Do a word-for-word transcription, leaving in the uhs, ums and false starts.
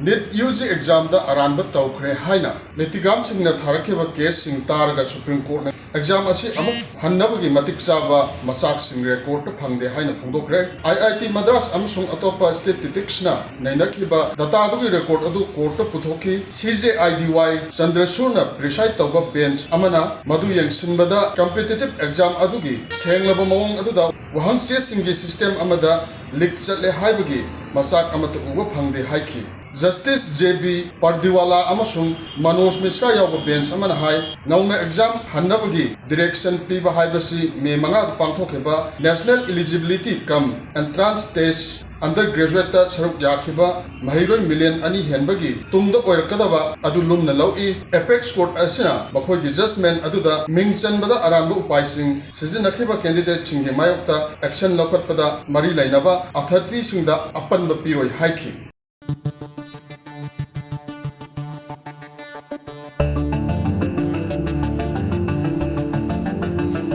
Neat U G ꯑꯦꯛꯖꯥꯝꯗ ꯑꯔꯥꯟꯕ ꯇꯧꯈ꯭ꯔꯦ ꯍꯥꯏꯅ ꯂꯤꯇꯤꯒꯥꯟꯁꯤꯡꯅ ꯊꯥꯔꯛꯈꯤꯕ ꯀꯦꯁꯁꯤꯡ ꯇꯥꯔꯒ ꯁꯨꯄ꯭ꯔꯤꯝ ꯀꯣꯔꯠꯅ ꯑꯦꯛꯖꯥꯝ ꯑꯁꯤ ꯑꯃꯨꯛ ꯍꯟꯅꯕꯒꯤ ꯃꯇꯤꯛ ꯆꯥꯕ ꯃꯆꯥꯛꯁꯤꯡ ꯔꯦꯀꯣꯔꯠꯇ ꯐꯪꯗꯦ ꯍꯥꯏꯅ ꯐꯣꯡꯗꯣꯛꯈ꯭ꯔꯦ꯫ ꯑꯥꯏ ꯑꯥꯏ ꯇꯤ ꯃꯗ꯭ꯔꯥꯁ ꯑꯃꯁꯨꯡ ꯑꯇꯣꯞꯄ ꯁ꯭ꯇꯦꯇꯤꯁꯇꯤꯛꯁꯅ ꯅꯩꯅꯈꯤꯕ ꯗꯇꯥꯗꯨꯒꯤ ꯔꯦꯀꯣꯔꯠ ꯑꯗꯨ ꯀꯣꯔꯠꯇ ꯄꯨꯊꯣꯛꯈꯤ꯫ ꯁꯤ ꯖꯦ ꯑꯥꯏ ꯗꯤ ꯋꯥꯏ ꯆꯟꯗ꯭ꯔꯆꯨꯔꯅ ꯄ꯭ꯔꯤꯁꯥꯏꯗ ꯇꯧꯕ ꯕꯦꯟꯆ ꯑꯃꯅ ꯃꯗꯨ ꯌꯦꯡꯁꯤꯟꯕꯗ ꯀꯝꯄꯤꯇꯤꯇꯤꯚ ꯑꯦꯛꯖꯥꯝ ꯑꯗꯨꯒꯤ ꯁꯦꯡꯂꯕ ꯃꯑꯣꯡ ꯑꯗꯨꯗ ꯋꯥꯍꯪ ꯆꯦꯁꯤꯡꯒꯤ ꯁꯤꯁꯇꯦꯝ ꯑꯃꯗ ꯂꯤꯛ ꯆꯠꯂꯦ ꯍꯥꯏꯕꯒꯤ ꯃꯆꯥꯛ ꯑꯃꯠꯇ ꯎꯕ ꯐꯪꯗꯦ ꯍꯥꯏꯈꯤ꯫ ꯖꯁꯇꯤꯁ ꯖꯦ ꯕꯤ ꯄꯥꯔꯗꯤꯋꯥꯂꯥ ꯑꯃꯁꯨꯡ ꯃꯅꯣꯖ ꯃꯤꯁ꯭ꯔꯥ ꯌꯥꯎꯕ ꯕꯦꯟꯆ ꯑꯃꯅ ꯍꯥꯏ, ꯅꯧꯅ ꯑꯦꯛꯖꯥꯝ ꯍꯟꯅꯕꯒꯤ ꯗꯤꯔꯦꯛꯁꯟ ꯄꯤꯕ ꯍꯥꯏꯕꯁꯤ ꯃꯦ ꯃꯉꯥꯗ ꯄꯥꯡꯊꯣꯛꯈꯤꯕ ꯅꯦꯁꯅꯦꯜ ꯏꯂꯤꯖꯤꯕꯤꯂꯤꯇꯤ ꯀꯝ ꯑꯦꯟꯇ꯭ꯔꯥꯟꯁ ꯇꯦꯁ ꯑꯟꯗꯔ ꯒ꯭ꯔꯦꯖꯨꯑꯦꯠꯇ ꯁꯔꯨꯛ ꯌꯥꯈꯤꯕ ꯃꯍꯩꯔꯣꯏ ꯃꯤꯂꯤꯌꯟ ꯑꯅꯤ ꯍꯦꯟꯕꯒꯤ ꯇꯨꯡꯗ ꯑꯣꯏꯔꯛꯀꯗꯕ ꯑꯗꯨ ꯂꯨꯝꯅ ꯂꯧꯏ꯫ ꯑꯦꯄꯦꯛꯁ ꯀꯣꯔꯠ ꯑꯁꯤꯅ ꯃꯈꯣꯏꯒꯤ ꯖꯖꯃꯦꯟ ꯑꯗꯨꯗ ꯃꯤꯡ ꯆꯟꯕꯗ ꯑꯔꯥꯟꯕ ꯎꯄꯥꯏꯁꯤꯡ ꯁꯤꯖꯤꯟꯅꯈꯤꯕ ꯀꯦꯟꯗꯤꯗꯦꯠꯁꯤꯡꯒꯤ ꯃꯥꯌꯣꯛꯇ ꯑꯦꯛꯁꯟ ꯂꯧꯈꯠꯄꯗ ꯃꯔꯤ ꯂꯩꯅꯕ ꯑꯊꯣꯔꯤꯇꯤꯁꯤꯡꯗ ꯑꯄꯟꯕ ꯄꯤꯔꯣꯏ ꯍꯥꯏꯈꯤ꯫